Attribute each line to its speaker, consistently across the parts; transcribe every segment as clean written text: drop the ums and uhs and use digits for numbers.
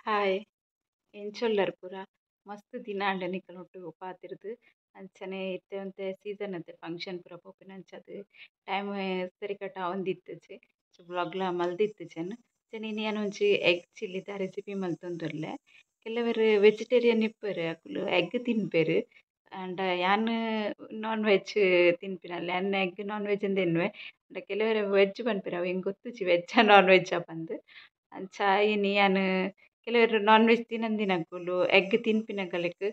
Speaker 1: Hi ಎಂಚೊಲ್ಲರ್ ಪೂರ ಮಸ್ತ್ ದಿನ ಆಂಡ ನಿಕಲ್ನೊಟ್ಟು ಪಾತೆರ್ದ್ ಅಂಚನೆ ಇತ್ತೆ ಒಂತೆ ಸೀಸನ್ ಅತ್ತೆ ಫಂಕ್ಷನ್ ಪೂರ ಪೋಪಿನ ಅಂಚಾದ್ ಟೈಮ್ ಸರಿಕಟ್ಟ್ ಆವೊಂದಿತ್ತಿಜಿ ವ್ಲಾಗ್ಲ ಮಲ್ದಿತ್ತಿಜೆನ್. ಅಂಚನೆ ಇನಿ ಯಾನ್ ಒಂಜಿ ಎಗ್ ಚಿಲ್ಲಿದ ರೆಸಿಪಿ ಮಲ್ತೊಂದುಲ್ಲೆ. ಕೆಲವೆರ್ ವೆಜಿಟೇರಿಯನ್ ಇಪ್ಪೆರ್ ಅಕುಲು ಎಗ್ ತಿನ್ಪೆರ್ ಆಂಡ ಯಾನ್ ನಾನ್ ವೆಜ್ ತಿನ್ಪಿನಲ್ಲೆ ಯಾನ್ ಎಗ್ ನಾನ್ ವೆಜ್ ಅಂದ್ ಎನ್ನುವೆ. ಆಂಡ ಕೆಲವೆರ್ ವೆಜ್ ಪನ್ಪೆರ್ ಅವು ಎಂಕ್ ಗೊತ್ತುಜ್ಜಿ ವೆಜ್ಜಾ ನಾನ್ ವೆಜ್ಜಾ ಪಂದ್. ಅಂಚ ಇನಿ ಯಾನ್ ಕೆಲವೆರ್ ನಾನ್ ವೆಜ್ ತಿನಂದಿನಕುಲು ಎಗ್ ತಿನ್ಪಿನಕಲೆಗ್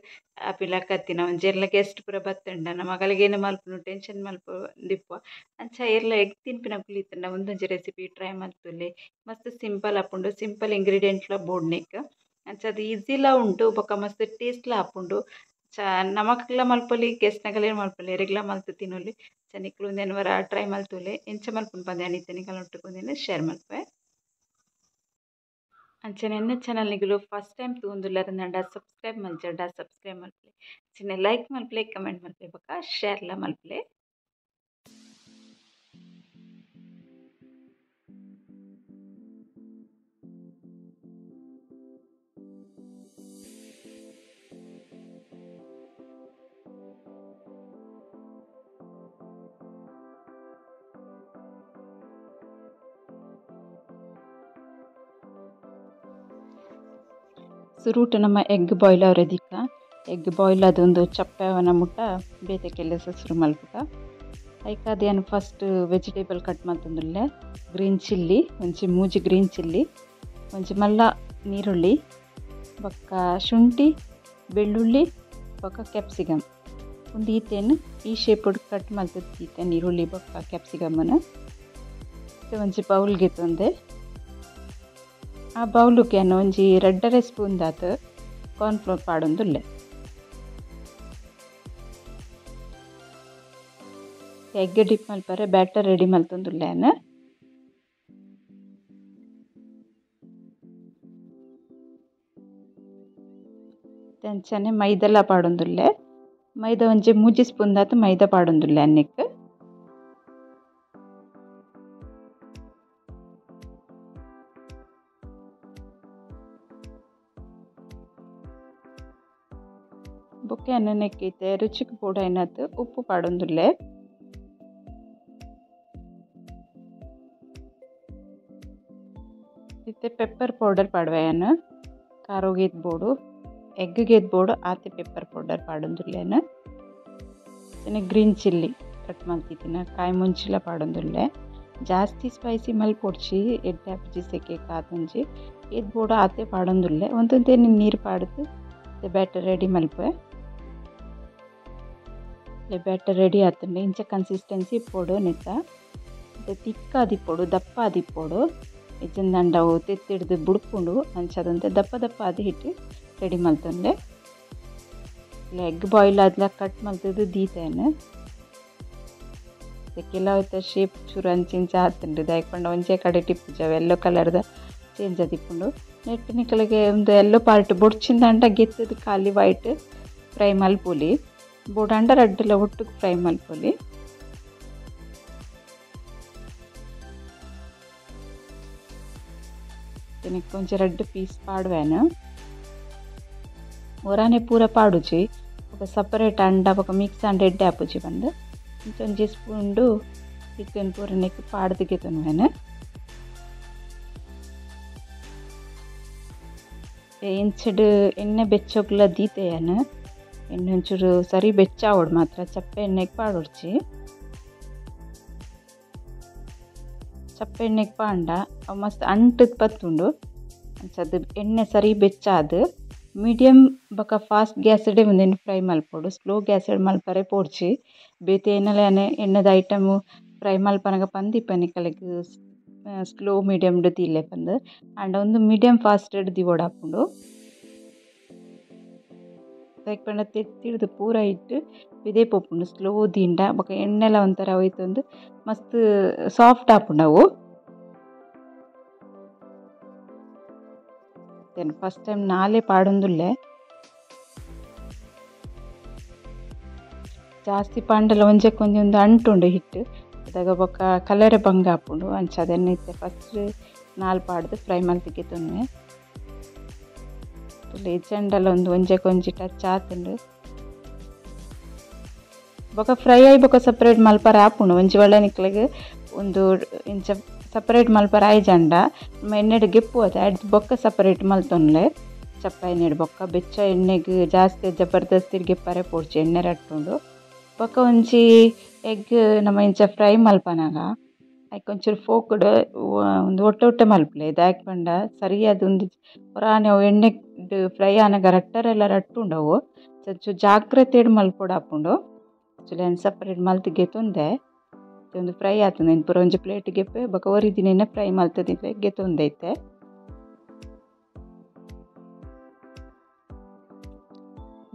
Speaker 1: ಆಪಿಲಕತ್ತಿನ ಒಂಜಿ ಏರ್ಲ ಗೆಸ್ಟ್ ಪೂರ ಬತ್ತುಂಡ ನಮಕಲೆಗ್ ಏನ ಮಲ್ಪುನು ಟೆನ್ಷನ್ ಮಲ್ಪೊಂದಿಪ್ಪುವ. ಅಂಚ ಏರ್ಲ ಎಗ್ ತಿನ್ಪಿನಕುಲು ಇತ್ತುಂಡ ಉಂದೊಂಜಿ ರೆಸಿಪಿ ಟ್ರೈ ಮಲ್ತೊಲಿ. ಮಸ್ತ್ ಸಿಂಪಲ್ ಆಪುಂಡು, ಸಿಂಪಲ್ ಇಂಗ್ರೀಡಿಯೆಂಟ್ಲ ಬೋಡ್ನೆಕ್. ಅಂಚ ಅದು ಈಸಿಲ ಉಂಡು ಬೊಕ್ಕ ಮಸ್ತ್ ಟೇಸ್ಟ್ಲ ಆಪುಂಡು. ಅಂಚ ನಮಕ್ಲ ಮಲ್ಪೊಲಿ ಗೆಸ್ಟ್ನಕಲೆಗ್ ಮಲ್ಪೊಲಿ ಎರೆಗ್ಲ ಮಲ್ತ್ ತಿನೊಲಿ. ಅಂಚ ನಿಕುಲು ಉಂದೆನ್ ವರ ಟ್ರೈ ಮಲ್ತೊಲಿ. ಎಂಚ ಮಲ್ಪುನು ಪಂದ್ ಯಾನ್ ಇತ್ತೆ ನಿಕಲ್ನೊಟ್ಟುಗು ಉಂದೆನ್ ಶೇರ್ ಮಲ್ಪುವೆ. ಅಂಚನೆ ಎನ್ನ ಚಾನಲ್ ನಿಕುಲು ಫಸ್ಟ್ ಟೈಮ್ ತೂವೊಂದುಲ್ಲೆರ್ ಸಬ್ಸ್ಕ್ರೈಬ್ ಮಲ್ಜಡ ಸಬ್ಸ್ಕ್ರೈಬ್ ಮಲ್ಪುಲೆ, ಅಂಚನೆ ಲೈಕ್ ಮಲ್ಪುಲೆ, ಕಮೆಂಟ್ ಮಲ್ಪುಲೆ ಬೊಕ್ಕ ಶೇರ್ಲ ಮಲ್ಪುಲೆ. ಸುರುಟು ನಮ್ಮ ಎಗ್ ಬಾಯ್ಲ್ ಅವರದಿಕ್ಕ ಎಗ್ ಬಾಯ್ಲ್ ಅದೊಂದು ಚಪ್ಪೆವನ ಮುಟ್ಟ ಬೇತೆ ಕೆಲಸ ಶುರು ಮಲ್ಪುಗ. ಐಕಾದ್ ಯಾನ್ ಫಸ್ಟ್ ವೆಜಿಟೇಬಲ್ ಕಟ್ ಮಲ್ತೊಂದುಲ್ಲೆ. ಗ್ರೀನ್ ಚಿಲ್ಲಿ ಒಂಜಿ ಮೂಜಿ ಗ್ರೀನ್ ಚಿಲ್ಲಿ, ಒಂಜಿ ಮಲ್ಲ ನೀರುಳ್ಳಿ, ಬೊಕ್ಕ ಶುಂಠಿ, ಬೆಳ್ಳುಳ್ಳಿ, ಬೊಕ್ಕ ಕ್ಯಾಪ್ಸಿಕಮ್. ಒಂದು ಈತೆನ್ ಈ ಶೇಪುಡ್ ಕಟ್ ಮಲ್ತದ ಈತೆ ನೀರುಳ್ಳಿ ಬೊಕ್ಕ ಕ್ಯಾಪ್ಸಿಕಮನ್ನು ಒಂಜಿ ಬೌಲ್ಗೆ ತೊಂದೆ. ಆ ಬೌಲುಗೆ ಯಾನ್ ಒಂಜಿ ರಡ್ಡರೆ ಸ್ಪೂನ್ ದಾತ್ ಕಾರ್ನ್ಫ್ಲೋರ್ ಪಾಡೊಂದುಲ್ಲೆ. ಎಗ್ ಡಿಪ್ ಮಲ್ಪರೆ ಬ್ಯಾಟರ್ ರೆಡಿ ಮಲ್ತೊಂದುಲ್ಲೆ ಯಾನ್. ಅಂಚನೆ ಮೈದೆಲ ಪಾಡೊಂದುಲ್ಲೆ. ಮೈದಾ ಒಂಜಿ ಮೂಜಿ ಸ್ಪೂನ್ ದಾತ್ ಮೈದಾ ಪಾಡೊಂದುಲ್ಲೆ ಅನ್ನೆಕ್. ಬೊಕ್ಕ ಅನ್ನೆಕ್ ರುಚಿಕ್ ಬೋಡಾಯಿನಾತ್ ಉಪ್ಪು ಪಾಡೊಂದುಲ್ಲೆ. ಇತ್ತೆ ಪೆಪ್ಪರ್ ಪೌಡರ್ ಪಾಡುವೆ ಯಾನ್. ಖಾರೊಗ್ ಬೋಡು ಎಗ್ಗ್ ಬೋಡು ಆತೆ ಪೆಪ್ಪರ್ ಪೌಡರ್ ಪಾಡೊಂದುಲ್ಲೆ ಯಾನ್. ಗ್ರೀನ್ ಚಿಲ್ಲಿ ಕಟ್ ಮಲ್ತಿತ್ತಿನ ಕಾಯಿ ಮುಂಚಿಲ ಪಾಡೊಂದುಲ್ಲೆ. ಜಾಸ್ತಿ ಸ್ಪೈಸಿ ಮಲ್ಪೊಡ್ಚಿ, ಎಡ್ಡೆ ಆಪುಜಿ ಸೆಕೆಗ್ ಆತೊಂಜಿ. ಏತ್ ಬೋಡು ಆತೆ ಪಾಡೊಂದುಲ್ಲೆ. ಒಂತೊಂತೆ ನೀರು ಪಾಡ್ದು ಬ್ಯಾಟರ್ ರೆಡಿ ಮಲ್ಪುವೆ. ಬ್ಯಾಟರ್ ರೆಡಿ ಆತುಂಡು. ಇಂಚ ಕನ್ಸಿಸ್ಟೆನ್ಸಿ ಇಪ್ಪೊಡು ನೆತ್ತ ತಿಕ್ಕ ಆದಿಪ್ಪೊಡು, ದಪ್ಪ ಆದಿಪ್ಪೊಡು. ಇಜ್ಜಂದಾಂಡ ಅವು ತೆತ್ತಿಡ್ದು ಬುಡ್ಪುಂಡು. ಅಂಚಾದಂತೆ ದಪ್ಪ ದಪ್ಪ ಆದ್ ಹಿಟ್ಟು ರೆಡಿ ಮಲ್ತೊಂಡೆ. ಎಗ್ ಬಾಯ್ಲ್ ಆದ್ಲ ಕಟ್ ಮಲ್ತದು ದೀತೇನೆ. ಕೆಲವು ಶೇಪ್ ಚೂರು ಅಂಚಿಂಚ ಆತುಂಡು. ದಾಯೆ ಪಂಡ ಒಂಜೇ ಕಡೆ ಟಿಪ್ಪುಜಿ, ಅವು ಎಲ್ಲೋ ಕಲರ್ದ ಚೇಂಜ್ ಆದಿಪ್ಪುಂಡು. ನೆಟ್ ನಿಕಲೆಗ್ ಒಂದು ಎಲ್ಲೋ ಪಾರ್ಟ್ ಬೊಡ್ಚಿಂದಾಂಡ ಗೆತ್ತದು ಖಾಲಿ ವೈಟ್ ಫ್ರೈ ಮಲ್ಪೊಲಿ, ಬೋಡಾಂಡ ರಡ್ಡಲ ಒಟ್ಟುಗು ಫ್ರೈ ಮಲ್ಪೊಲಿ. ಒಂಜಿ ರಡ್ಡ್ ಪೀಸ್ ಪಾಡುವೆನು. ಒರಾನೆ ಪೂರ ಪಾಡುಜಿ, ಬೊಕ ಸಪರೇಟ್ ಅಂಡ ಬೊಕ ಮಿಕ್ಸ್ ಆಂಡ ಎಡ್ಡೆ ಆಪುಜಿ ಪಂದ್ ಒಂಜಿ ಸ್ಪೂನ್ಡು ಚಿಕನ್ ಪೂರ ನೆಕ್ಕ್ ಪಾಡ್ದ್ ಗೆತೊನುವೆನು. ಇಂಚಡ್ ಎಣ್ಣೆ ಬೆಚ್ಚೊಗ್ಲ ದೀತೆ ಯಾನ್. ಎಣ್ಣೆ ಒಂಚೂರು ಸರಿ ಬೆಚ್ಚ ಆವೊಡು ಮಾತ್ರ, ಚಪ್ಪೆ ಎಣ್ಣೆಗ್ ಪಾಡೊಡ್ಚಿ. ಚಪ್ಪೆ ಎಣ್ಣೆಗ್ ಪಾಂಡ ಅವು ಮಸ್ತ್ ಅಂಟುದ್ ಪತ್ತುಂಡು. ಅಂಚಾದ್ ಎಣ್ಣೆ ಸರಿ ಬೆಚ್ಚಾದ್ ಮೀಡಿಯಂ ಬೊಕ ಫಾಸ್ಟ್ ಗ್ಯಾಸ್ಡೆ ಉಂದೆನ್ ಫ್ರೈ ಮಲ್ಪೊಡು. ಸ್ಲೋ ಗ್ಯಾಸ್ಡ್ ಮಲ್ಪರೆ ಪೋಡ್ಚಿ. ಬೇತೆ ಏನಲ ಯಾನ್ ಎಣ್ಣೆದ ಐಟಮ್ ಫ್ರೈ ಮಲ್ಪನಗ ಪಂದಿಪ್ಪೆ ನಿಕಲೆಗ್ ಸ್ಲೋ ಮೀಡಿಯಮ್ ದೀಲೆ ಪಂದ್. ಆಂಡ ಉಂದು ಮೀಡಿಯಂ ಫಾಸ್ಟ್ ದೀವೊಡಾಪುಂಡು. ದಾಯೆ ಪಂಡ ತೆತ್ತಿಡ್ದು ಪೂರ ಇಟ್ಟು ಪಿದಯಿ ಪೋಪುಂಡು ಸ್ಲೋ ದೀಂಡ. ಬೊಕ ಎಣ್ಣೆಲ ಒಂಥರ ಹೋಯ್ತೊಂದು ಮಸ್ತ್ ಸಾಫ್ಟ್ ಆಪುಂಡು ಅವು. ಫಸ್ಟ್ ಟೈಮ್ ನಾಲೆ ಪಾಡೊಂದುಲ್ಲೆ. ಜಾಸ್ತಿ ಪಾಂಡಲ ಒಂಜೆಕ್ ಒಂಜಿ ಒಂದು ಅಂಟುಂಡು ಹಿಟ್ಟು, ಅದಾಗ ಬೊಕ್ಕ ಕಲರ್ ಬಂಗ ಆಪುಂಡು. ಅಂಚ ಅದನ್ನ ಇತ್ತೆ ಫಸ್ಟ್ ನಾಲ್ ಪಾಡ್ದು ಫ್ರೈ ಮಲ್ತ್ ಗೆತೊನುವೆ. ಇಜ್ಜಂಡಲ ಒಂದು ಒಂಜೆಕೊಂಜಿ ಟಚ್ ಆತುಂಡು. ಬೊಕ ಫ್ರೈ ಆಯಿ ಬೊಕ ಸಪ್ರೇಟ್ ಮಲ್ಪರೆ ಆಪುಂಡು. ಒಂಜಿ ವೇಳೆ ನಿಕ್ಲೆಗ್ ಒಂದು ಇಂಚ ಸಪ್ರೇಟ್ ಮಲ್ಪರೆ ಆಯ್ಜಂಡ ನಮ್ಮ ಎಣ್ಣೆಡ್ ಗೆಪ್ಪು ಅದ ಅಡ್ದು ಬೊಕ್ಕ ಸಪ್ರೇಟ್ ಮಲ್ತೊನ್ಲೆ. ಚಪ್ಪ ಎಣ್ಣೆಡ್ ಬೊಕ್ಕ ಬೆಚ್ಚ ಎಣ್ಣೆಗ್ ಜಾಸ್ತಿ ಜಬರ್ದಸ್ತಿ ಗೆಪ್ಪರೆ ಪೋಡ್ಚಿ ಎಣ್ಣೆ ರಟ್ಟುಂಡು. ಬೊಕ್ಕ ಒಂಜಿ ಎಗ್ ನಮ್ಮ ಇಂಚ ಫ್ರೈ ಮಲ್ಪನಾಗ ಐಕ್ ಒಂಚೂರು ಫೋಕ್ಡ್ ಒಂದು ಒಟ್ಟೆ ಒಟ್ಟೆ ಮಲ್ಪಲೆ. ದಾಯೆ ಪಂಡ ಸರಿಯಾದ ಒಂದು ಪುರಾನೆ ಅವು ಎಣ್ಣೆ ಫ್ರೈ ಆನಗ ರಟ್ಟರೆಲ್ಲ ರಟ್ಟುಂಡವು. ಒಂಚೂರು ಜಾಗ್ರತೆಡ್ ಮಲ್ಪೊಡಾಪುಂಡು. ಆಕ್ಚುಲಿ ಸಪ್ರೇಟ್ ಮಲ್ತ್ ಗೆತೊಂದೆ ಒಂದು ಫ್ರೈ ಆತುಂಡು. ಪೂರ ಒಂಜಿ ಪ್ಲೇಟ್ ಗೆಪ್ಪೆ ಬೊಕ ಒರಿದಿನ ಫ್ರೈ ಮಲ್ತದಿತ್ತೆ ಗೆತೊಂದೈತೆ.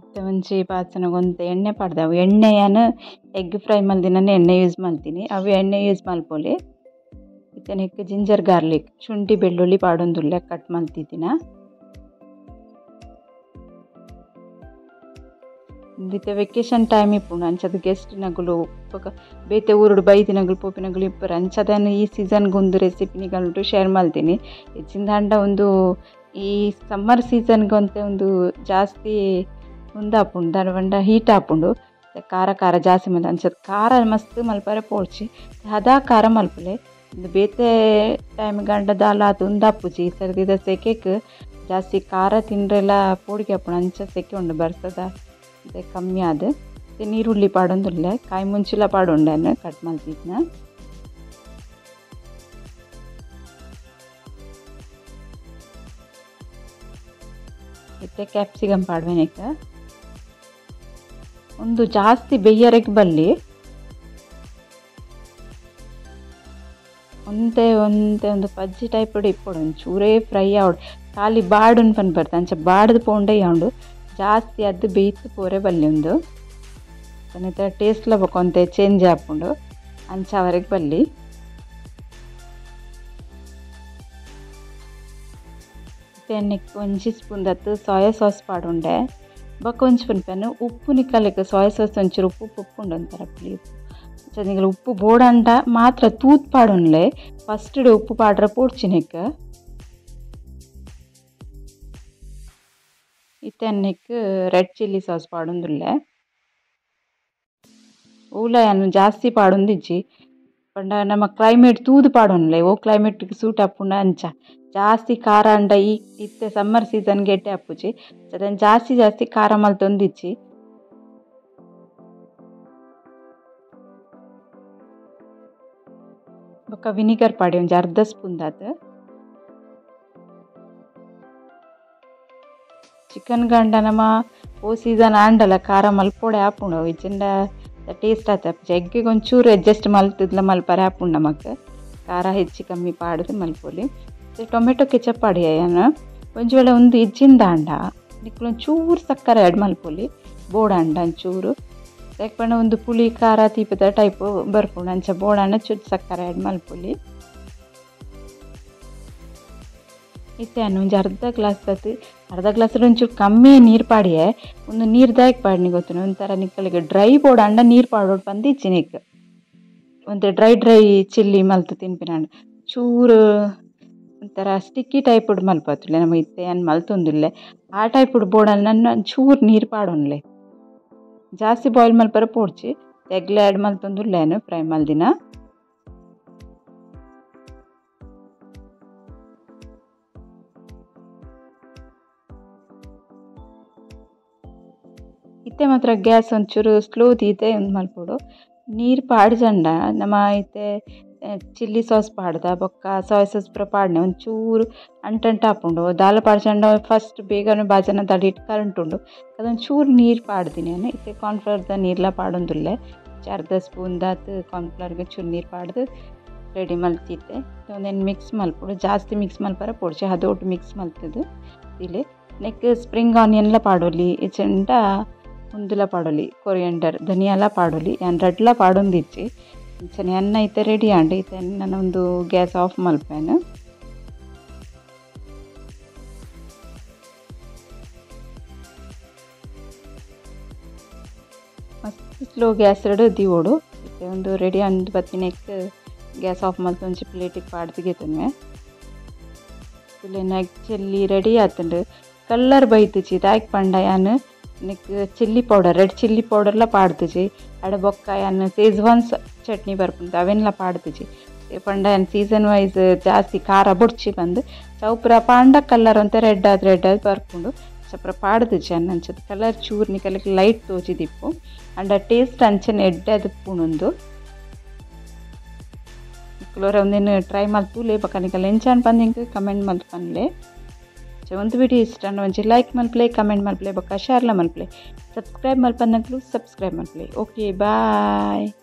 Speaker 1: ಇತ್ತೆ ಒಂಜಿ ಬಾಚನಗ ಒಂತೆ ಎಣ್ಣೆ ಪಾಡ್ದೆ. ಅವು ಎಣ್ಣೆ ಯಾನ್ ಎಗ್ ಫ್ರೈ ಮಲ್ದಿನ ಎಣ್ಣೆ ಯೂಸ್ ಮಲ್ತೀನಿ. ಅವು ಎಣ್ಣೆ ಯೂಸ್ ಮಲ್ಪೊಲಿ. ಇತ್ತೆ ನೆಕ್ಕ್ ಜಿಂಜರ್ ಗಾರ್ಲಿಕ್ ಶುಂಠಿ ಬೆಳ್ಳುಳ್ಳಿ ಪಾಡೊಂದುಲ್ಲೆ ಕಟ್ ಮಲ್ತಿದ್ದಿನ. ಇತ್ತೆ ವೆಕೇಶನ್ ಟೈಮ್ ಇಪ್ಪುಂಡು. ಅಂಚದ ಗೆಸ್ಟ್ ನಗುಲು ಬೊಕ ಬೇತೆ ಊರುಡು ಬೈದಿನಗುಲು ಪೋಪಿನಗುಲು ಇಪ್ಪರು. ಅಂಚದನ್ನು ಈ ಸೀಸನ್ಗೆ ಒಂದು ರೆಸಿಪಿ ನಿಗಲ್ಟು ಶೇರ್ ಮಲ್ತೀನಿ. ಹೆಚ್ಚಿಂದಾಂಡ ಒಂದು ಈ ಸಮ್ಮರ್ ಸೀಸನ್ಗೆ ಒಂತೆ ಒಂದು ಜಾಸ್ತಿ ಉಂದಾಪುಂಡು ದಾದ ಪಂಡ ಹೀಟ್ ಆಪುಂಡು. ಖಾರ ಖಾರ ಜಾಸ್ತಿ ಮಲ್ತ ಅಂಚದ ಖಾರ ಮಸ್ತ್ ಮಲ್ಪರೆ ಪೋಡ್ಚಿ ಹದಾ ಖಾರ ಮಲ್ಪಲೆ. ಬೇತೆ ಟೈಮ್ ಗಂಡ ದಾಲ ಆತು ಉಂದಾಪುಜಿ. ಈ ಸರ್ದಿದ ಸೆಕೆಕ್ ಜಾಸ್ತಿ ಖಾರ ತಿಂಡ್ರೆಲ್ಲ ಪೋಡಿಗೆ ಆಪುಂಡು. ಅಂಚ ಸೆಕೆ ಉಂಡು ಬರ್ಸದ ಕಮ್ಮಿ ಆದ್. ನೀರುಳ್ಳಿ ಪಾಡೊಂದುಲ್ಲೆ ಕಾಯಿ ಮುಂಚಿಲ ಪಾಡೊಂಡೆ ಕಟ್ ಮಲ್ತಿದ್ನ. ಇತ್ತೆ ಕ್ಯಾಪ್ಸಿಕಮ್ ಪಾಡ್ವೆನೆಕ್ ಒಂದು ಜಾಸ್ತಿ ಬೆಯ್ಯರೆಗ್ ಬಲ್ಲಿ ಒಂತೆ ಒಂತೆ ಒಂದು ಪಜ್ಜಿ ಟೈಪ್ ಇಪ್ಪೊಡು. ಒಂಚೂರೇ ಫ್ರೈ ಆವೊಡು. ಖಾಲಿ ಬಾಡುನ್ ಪನ್ ಬರ್ತ ಅಂಚ ಬಾಡ್ದು ಪೋಂಡೆ ಉಂಡು ಜಾಸ್ತಿ ಅದು ಬೇಯ್ತು ಪೋರೆ ಬಲ್ಲಿ ಉಂದು ಟೇಸ್ಟ್ಲ ಬೊಕ ಒಂತೆ ಚೇಂಜ್ ಆಪುಂಡು. ಅಂಚ ಅವರೆಗ್ ಬಲ್ಲಿ. ಇತ್ತೆ ಒಂಜಿ ಸ್ಪೂನ್ ದತ್ತು ಸೋಯಾ ಸಾಸ್ ಪಾಡುಂಡೆ. ಬೊಕ ಒಂಜಿ ಪನ್ಪೆನ್ ಉಪ್ಪು ನಿಕ್ಕಲೆಕ್ ಸೋಯಾ ಸಾಸ್ ಒಂಚೂರು ಉಪ್ಪು ಉಪ್ಪು ಉಂಡು ಒಂಥರ ಪುಳಿ ಉಪ್ಪು. ನಿಕಲ್ ಉಪ್ಪು ಬೋಡಂಡ ಮಾತ್ರ ತೂತ್ ಪಾಡುಂಡ್ಲೆ. ಫಸ್ಟ್ ಉಪ್ಪು ಪಾಡ್ರೆ ಪೋಡ್ಚಿನೆಕ್. ಇತ್ತೆ ನೆಕ್ ರೆಡ್ ಚಿಲ್ಲಿ ಸಾಸ್ ಪಾಡೊಂದುಲ್ಲೆ. ಓಲ ಯಾನ್ ಜಾಸ್ತಿ ಪಾಡೊಂದಿಜ್ಜಿ ಪಂಡ ನಮ್ಮ ಕ್ಲೈಮೇಟ್ ತೂದು ಪಾಡೊನ್ಲೆ. ಓ ಕ್ಲೈಮೇಟ್ಗೆ ಸೂಟ್ ಆಪುಂಡ ಅಂಚ ಜಾಸ್ತಿ ಖಾರ ಅಂಡ ಈ ಇತ್ತೆ ಸಮ್ಮರ್ ಸೀಸನ್ಗೆ ಎಡ್ಡೆ ಆಪುಜಿ. ಅದನ್ನು ಜಾಸ್ತಿ ಜಾಸ್ತಿ ಖಾರ ಮಲ್ತೊಂದಿಜ್ಜಿ. ಬೊಕ್ಕ ವಿನಿಗರ್ ಪಾಡಿ ಒಂಜಿ ಅರ್ಧ ಸ್ಪೂನ್ ದಾತ್. ಚಿಕನ್ ಗಂಡ ನಮ್ಮ ಓ ಸೀಸನ್ ಆಂಡಲ ಖಾರ ಮಲ್ಪೊಡೆ ಆಪುಂಡು. ಇಜ್ಜಿಂಡ ಟೇಸ್ಟ್ ಆತ ಎಗ್ಗಿಗೆ ಒಂಚೂರು ಅಡ್ಜಸ್ಟ್ ಮಲ್ತಿದ್ಲ ಮಲ್ಪರೆ ಆಪುಂಡು ನಮಕ್. ಖಾರ ಹೆಚ್ಚು ಕಮ್ಮಿ ಪಾಡ್ದು ಮಲ್ಪೊಲಿ. ಟೊಮೆಟೊ ಕೆಚಪ್ ಪಾಡಿ ಯಾನ್ ಒಂಜಿ ವೇಳೆ ಒಂದು ಇಜ್ಜಿಂದ ಅಂಡ ನಿಕ್ಲು ಒಂಚೂರು ಸಕ್ಕರೆ ಆ್ಯಡ್ ಮಲ್ಪೊಲಿ. ಬೋಡಾಂಡ ಒಂಚೂರು ಯಾಕೆ ಪಂಡ ಒಂದು ಪುಳಿ ಖಾರ ತೀಪದ ಟೈಪ್ ಬರ್ಪುಂಡು. ಅಂಚ ಬೋಡಾಂಡ ಚೂರು ಸಕ್ಕರೆ ಆ್ಯಡ್ ಮಲ್ಪೊಲಿ. ಇತ್ತೆ ಒಂಜಿ ಅರ್ಧ ಗ್ಲಾಸ್ ದತ್ತು ಅರ್ಧ ಗ್ಲಾಸ್ ಒಂಚೂರು ಕಮ್ಮಿ ನೀರು ಪಾಡಿಯೆ. ಒಂದು ನೀರು ದಾಯಕ್ ಪಾಡ್ನಿ ಗೊತ್ತುಂಡು ಒಂಥರ ನಿಕ್ಕಲಿಗೆ ಡ್ರೈ ಬೋಡಾಂಡ ನೀರು ಪಾಡೋಡು ಪಂದ್ ಇಜ್ಜಿ ನಿಕ್. ಒಂತೆ ಡ್ರೈ ಡ್ರೈ ಚಿಲ್ಲಿ ಮಲ್ತು ತಿನ್ಪಿನಾಂಡ ಚೂರು ಒಂಥರ ಸ್ಟಿಕ್ಕಿ ಟೈಪ್ ಮಲ್ಪತ್ತುಲ್ಲೆ ನಮ್ಮ ಇತ್ತೆ ಏನು ಮಲ್ತೊಂದುಲ್ಲೆ ಆ ಟೈಪ್ ಬೋಡಾಂಡ ನನ್ನ ಚೂರು ನೀರು ಪಾಡೊನ್ಲೆ. ಜಾಸ್ತಿ ಬಾಯ್ಲ್ ಮಲ್ಪರೆ ಪೋಡ್ಚಿ. ಎಗ್ಲೆ ಆ್ಯಡ್ ಮಲ್ತೊಂದುಲ್ಲೇನು ಫ್ರೈ ಮಲ್ದಿನ. ಇತ್ತೆ ಮಾತ್ರ ಗ್ಯಾಸ್ ಒಂಚೂರು ಸ್ಲೋ ದೀತೆ ಒಂದು ಮಲ್ಪೊಡು. ನೀರು ಪಾಡ್ಜಂಡ ನಮ್ಮ ಇತ್ತೆ ಚಿಲ್ಲಿ ಸಾಸ್ ಪಾಡ್ದ ಬೊಕ್ಕ ಸೋಯಾ ಸಾಸ್ ಪೂರ ಪಾಡ್ನೆ ಒಂಚೂರು ಅಂಟಂಟ ಆಪುಂಡು. ದಾಲ ಪಾಡ್ಜಂಡ ಫಸ್ಟ್ ಬೇಗನೆ ಬಾಜನ ತಡಿಟ್ ಕರೆಂಟ್ ಉಂಡು ಅದೊಂಚೂರು ನೀರು ಪಾಡ್ದಿನಿ ನಾನು. ಇತ್ತೆ ಕಾರ್ನ್ಫ್ಲವರ್ದ ನೀರ್ಲ ಪಾಡೊಂದುಲ್ಲೆ. ಅರ್ಧ ಸ್ಪೂನ್ ದಾತ್ ಕಾರ್ನ್ಫ್ಲವರ್ಗೆ ಚೂರು ನೀರು ಪಾಡ್ದು ರೆಡಿ ಮಲ್ತಿತ್ತೆ. ಒಂದೇನು ಮಿಕ್ಸ್ ಮಲ್ಪೊಡು. ಜಾಸ್ತಿ ಮಿಕ್ಸ್ ಮಲ್ಪರೆ ಪೋಡ್ಚಿ ಅದೊಟ್ಟು ಮಿಕ್ಸ್ ಮಲ್ತದು ಇಲ್ಲಿ. ನೆಕ್ ಸ್ಪ್ರಿಂಗ್ ಆನಿಯನ್ಲ ಪಾಡೊಲಿ ಇಜ್ಜಂಡ ಉಂದುಲ ಪಾಡೊಲಿ ಕೊರಿಯಂಡರ್ ಧನಿಯಾಲ ಪಾಡೊಲಿ. ಯಾನ್ ರಡ್ಲ ಪಾಡೊಂದಿಜ್ಜಿ. ಅಂಚನೆ ಅನ್ನ ಇತ್ತೆ ರೆಡಿ ಆಂಡ್. ಇತ್ತೆ ನಾನು ಒಂದು ಗ್ಯಾಸ್ ಆಫ್ ಮಲ್ಪೇನು. ಮಸ್ತ್ ಸ್ಲೋ ಗ್ಯಾಸ್ ದೀವೊಡು. ಇತ್ತೆ ಒಂದು ರೆಡಿ ಅಂದ್ ಬತ್ತಿನೆಕ್ ಗ್ಯಾಸ್ ಆಫ್ ಮಲ್ತ್ ಒಂಜಿ ಪ್ಲೇಟಿಗೆ ಪಾಡ್ದು ಗೆತೊನ್ವೆ. ಎಗ್ ಚಿಲ್ಲಿ ರೆಡಿ ಆತುಂಡು. ಕಲರ್ ಬೈದಿಜಿ ದಾಯೆಗ್ ಪಂಡ ಯಾನ್ ನೆಕ್ ಚಿಲ್ಲಿ ಪೌಡರ್ ರೆಡ್ ಚಿಲ್ಲಿ ಪೌಡರ್ಲ ಪಾಡ್ದಿಜಿ ಅಡ ಬೊಕ್ಕ ಯಾನ್ ಶೆಜ್ವಾನ್ ಚಟ್ನಿ ಬರ್ಪುಂಡು ಅವೆನ್ಲ ಪಾಡ್ದಿಜಿ ಪಂಡ ಯಾನ್ ಸೀಸನ್ ವೈಸ್ ಜಾಸ್ತಿ ಖಾರ ಬೊಡ್ಚಿ ಪಂದ್ ಅವು ಪೂರ ಪಾಂಡ ಕಲರ್ ಒಂತೆ ರೆಡ್ ಆದ್ ಬರ್ಪುಂಡು ಚಪ್ರ ಪಾಡ್ದಿಜಿ ಯಾನ್ ಅಂಚ ಕಲರ್ ಚೂರು ನಿಕಲೆಗ್ ಲೈಟ್ ತೋಜಿದಿಪ್ಪು ಅಂಡ ಟೇಸ್ಟ್ ಅಂಚನೆ ಎಡ್ಡೆ ಆದಿಪ್ಪುಂಡು ನಿಕುಲು ಒಂದೆನ್ ಟ್ರೈ ಮಲ್ತುಲೆ ಬೊಕ ನಿಕಲ್ ಎಂಚ ಪಂದ್ ಎಂಕ್ ಕಮೆಂಟ್ ಮಲ್ತ್ ಪನ್ಲೆ. ಒಂದು ವಿಡಿಯೋ ಇಷ್ಟ ಒಂಜಿ ಲೈಕ್ ಮಲ್ಪಲೆ ಕಮೆಂಟ್ ಮಲ್ಪಲೆ ಬೊಕ್ಕ ಶೇರ್ಲ ಮಲ್ಪಲೆ ಸಬ್ಸ್ಕ್ರೈಬ್ ಮಲ್ಪಂದಕ್ಲು ಸಬ್ಸ್ಕ್ರೈಬ್ ಮಲ್ಪಲೆ. Okay bye.